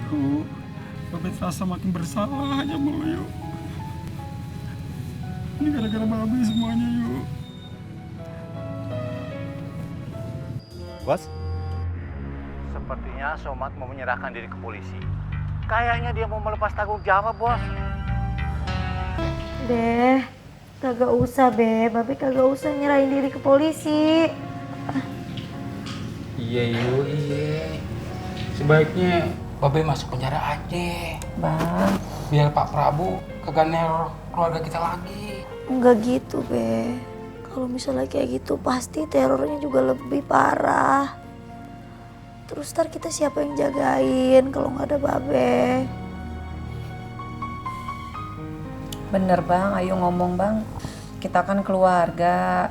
Yuk, Babe terasa makin bersalah aja mulu yuk. Ini gara-gara Babe semuanya yuk. Bos? Sepertinya Somad mau menyerahkan diri ke polisi. Kayaknya dia mau melepas tanggung jawab, Bos. Be, kagak usah Be, Babe kagak usah nyerahin diri ke polisi. Iya yuk, iya. Sebaiknya Babe masuk penjara aja. Bang, Biar Pak Prabu kagak neror keluarga kita lagi. enggak gitu Be. Kalau misalnya kayak gitu pasti terornya juga lebih parah. Terus ntar kita siapa yang jagain kalau nggak ada Babe? Bener bang, ayo ngomong bang. Kita kan keluarga.